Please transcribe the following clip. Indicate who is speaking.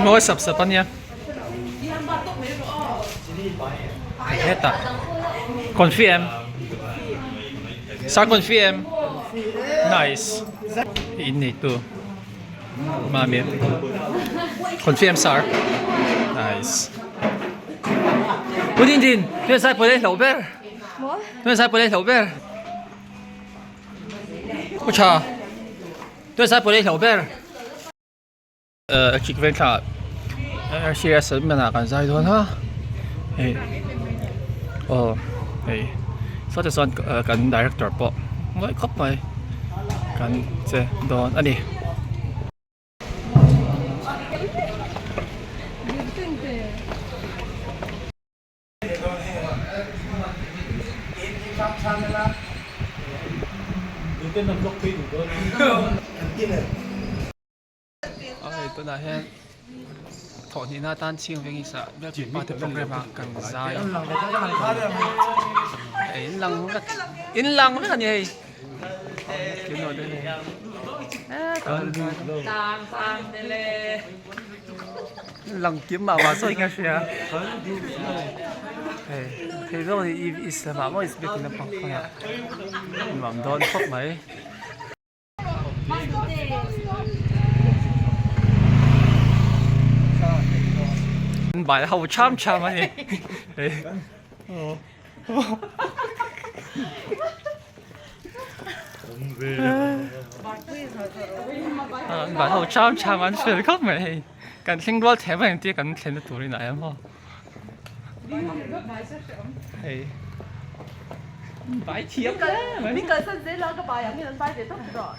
Speaker 1: Mawi sap sap a nia. Hetah confi em? Sir confi em? Nice. In neitu Mami. Confi em sir? Nice. Pu Din Din, tunah zai pawlh a hlauh ber. Tunah zai pawlh a hlauh ber. Pu Tha, tunah zai pawlh a hlauh ber. Electric veng thla ah RCS an man ah kan zai dawn a hei aw hei sawtah chuan kan director pawh mawi khawp mai kan che dawn a ni. Hei tunah hian thawhhnihna atan chhing veng isa biakin party program ah kan zai hei in lang vek in lang vek a ni hei lang kim mah mah zawk in ka hria hei thei zawng hi islam ah maw is biakin lampang khawnah nuam dawn khawp mai. Bai ho cham cham a ni bai ho cham cham an fel khawp mai hei kan thleng rual thei mai ang tia kan thlenna turin a awm maw hei bai thiam hle mai.
Speaker 2: Min kalsan zel a ka bai ang in an bai ve tawp rawh.